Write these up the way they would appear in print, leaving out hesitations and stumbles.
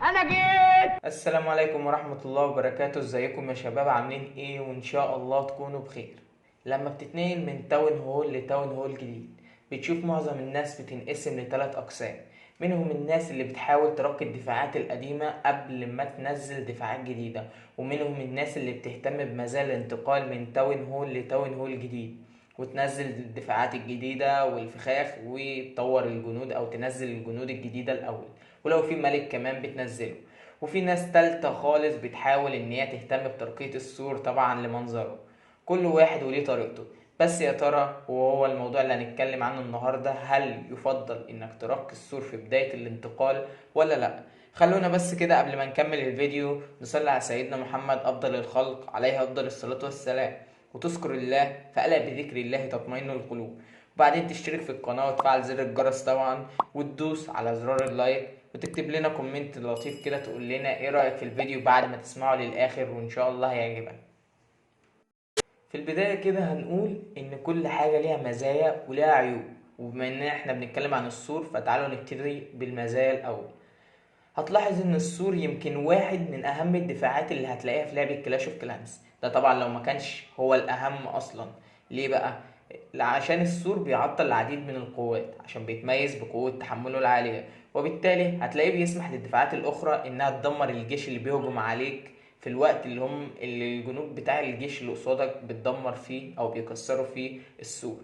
انا جيت. السلام عليكم ورحمة الله وبركاته. ازيكم يا شباب، عاملين ايه؟ وان شاء الله تكونوا بخير. لما بتتنقل من town hall ل town hall جديد بتشوف معظم الناس بتنقسم لثلاث اقسام. منهم الناس اللي بتحاول ترقي الدفاعات القديمة قبل ما تنزل دفاعات جديدة، ومنهم الناس اللي بتهتم بمزايا الانتقال من town hall ل town hall جديد وتنزل الدفاعات الجديدة والفخاخ وتطور الجنود او تنزل الجنود الجديدة الاول، ولو في ملك كمان بتنزله. وفي ناس تالتة خالص بتحاول ان هي تهتم بترقية السور طبعا لمنظره. كل واحد وليه طريقته. بس يا ترى، وهو الموضوع اللي هنتكلم عنه النهاردة، هل يفضل انك ترقي السور في بداية الانتقال ولا لا؟ خلونا بس كده قبل ما نكمل الفيديو نصلي على سيدنا محمد افضل الخلق عليه افضل الصلاة والسلام، وتذكر الله فألا بذكر الله تطمئن القلوب. وبعدين تشترك في القناة وتفعل زر الجرس طبعا، وتدوس على زرار ال like، وتكتب لنا comment لطيف كده تقول لنا ايه رأيك في الفيديو بعد ما تسمعه للآخر، وإن شاء الله هيعجبك. في البداية كده هنقول إن كل حاجة ليها مزايا وليها عيوب، وبما إن إحنا بنتكلم عن السور فتعالوا نبتدي بالمزايا الأول. هتلاحظ إن السور يمكن واحد من أهم الدفاعات اللي هتلاقيها في لعبة Clash of Clans، ده طبعا لو ما كانش هو الأهم أصلا. ليه بقى؟ عشان السور بيعطل العديد من القوات، عشان بيتميز بقوة تحمله العالية، وبالتالي هتلاقيه بيسمح للدفاعات الأخرى إنها تدمر الجيش اللي بيهجم عليك في الوقت اللي الجنود بتاع الجيش اللي قصادك بتدمر فيه أو بيكسروا فيه السور.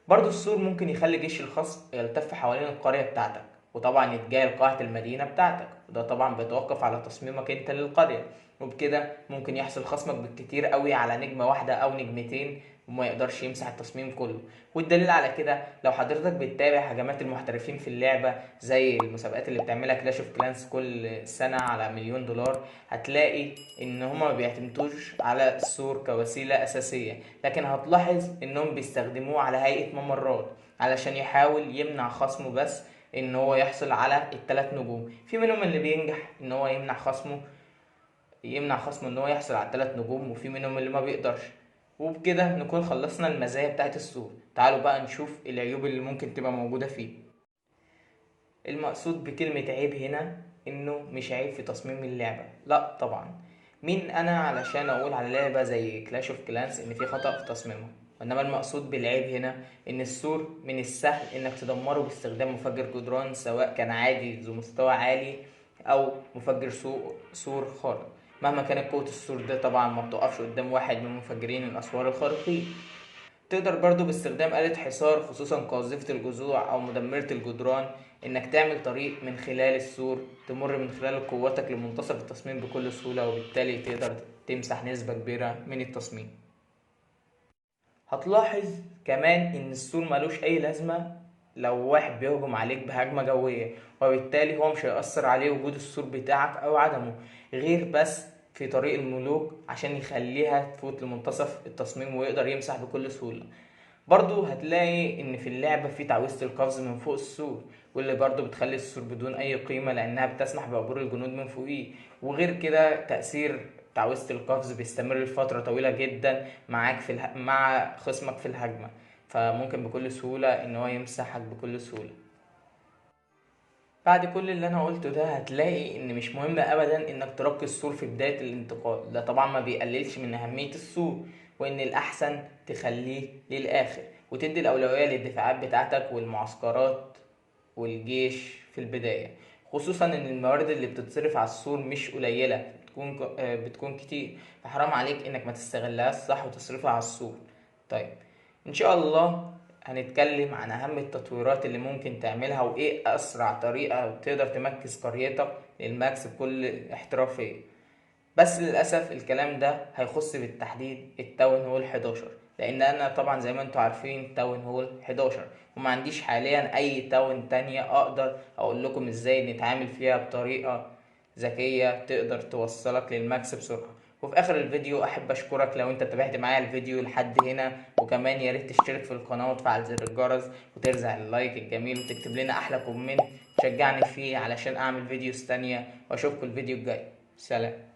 برضو السور ممكن يخلي جيش الخصم يلتف حوالين القرية بتاعتك، وطبعا يتجاهل قاعة المدينة بتاعتك، وده طبعا بيتوقف على تصميمك انت للقرية. وبكده ممكن يحصل خصمك بالكتير قوي على نجمة واحدة او نجمتين وما يقدرش يمسح التصميم كله. والدليل على كده لو حضرتك بتتابع هجمات المحترفين في اللعبة زي المسابقات اللي بتعملها Clash of Clans كل سنة على $1,000,000، هتلاقي ان هما ما بيعتمدوش على السور كوسيلة اساسية، لكن هتلاحظ انهم بيستخدموه على هيئة ممرات علشان يحاول يمنع خصمه بس ان هو يحصل على الثلاث نجوم. في منهم اللي بينجح ان هو يمنع خصمه ان هو يحصل على الثلاث نجوم، وفي منهم اللي ما بيقدرش. وبكده نكون خلصنا المزايا بتاعت السور. تعالوا بقى نشوف العيوب اللي ممكن تبقى موجودة فيه. المقصود بكلمة عيب هنا انه مش عيب في تصميم اللعبة، لا طبعا. مين انا علشان اقول على لعبة زي Clash of Clans ان في خطأ في تصميمها؟ وانما المقصود بالعيب هنا ان السور من السهل انك تدمره باستخدام مفجر جدران، سواء كان عادي ذو مستوى عالي او مفجر سور خارق. مهما كانت قوة السور ده طبعا ما بتقفش قدام واحد من مفجرين الاسوار الخارقين. تقدر برضو باستخدام آلة حصار، خصوصا قاذفة الجذوع او مدمرة الجدران، انك تعمل طريق من خلال السور تمر من خلال قوتك لمنتصف التصميم بكل سهولة، وبالتالي تقدر تمسح نسبة كبيرة من التصميم. هتلاحظ كمان ان السور ملوش اي لازمة لو واحد بيهجم عليك بهجمة جوية، وبالتالي هو مش هيأثر عليه وجود السور بتاعك او عدمه، غير بس في طريق الملوك عشان يخليها تفوت لمنتصف التصميم ويقدر يمسح بكل سهولة. برضو هتلاقي ان في اللعبة في تعويذة القفز من فوق السور، واللي برضو بتخلي السور بدون اي قيمة لانها بتسمح بعبور الجنود من فوقيه. وغير كده تأثير تعويذة القفز بيستمر لفترة طويلة جدا معاك مع خصمك في الهجمة، فممكن بكل سهولة ان هو يمسحك بكل سهولة. بعد كل اللي انا قلته ده هتلاقي ان مش مهم ابدا انك ترقي السور في بداية الانتقال، ده طبعا ما بيقللش من اهمية السور، وان الاحسن تخليه للاخر وتدي الاولوية للدفاعات بتاعتك والمعسكرات والجيش في البداية، خصوصا ان الموارد اللي بتتصرف على السور مش قليلة، بتكون كتير، فحرام عليك انك ما تستغلهاش صح وتصرفها على السور. ان شاء الله هنتكلم عن اهم التطويرات اللي ممكن تعملها وايه اسرع طريقة تقدر تمكس قريتك لل max بكل احترافية. بس للأسف الكلام ده هيخص بالتحديد ال town hall 11، لأن أنا طبعا زي ما انتوا عارفين town hall 11 وما عنديش حاليا أي town تانية أقدر أقول لكم إزاي نتعامل فيها بطريقة ذكية تقدر توصلك لل max بسرعة. وفي آخر الفيديو أحب أشكرك لو أنت تابعت معايا الفيديو لحد هنا، وكمان يا ريت تشترك في القناة وتفعل زر الجرس وترزع ال like الجميل وتكتب لنا أحلى comment تشجعني فيه علشان أعمل videos تانية، وأشوفكم الفيديو الجاي. سلام.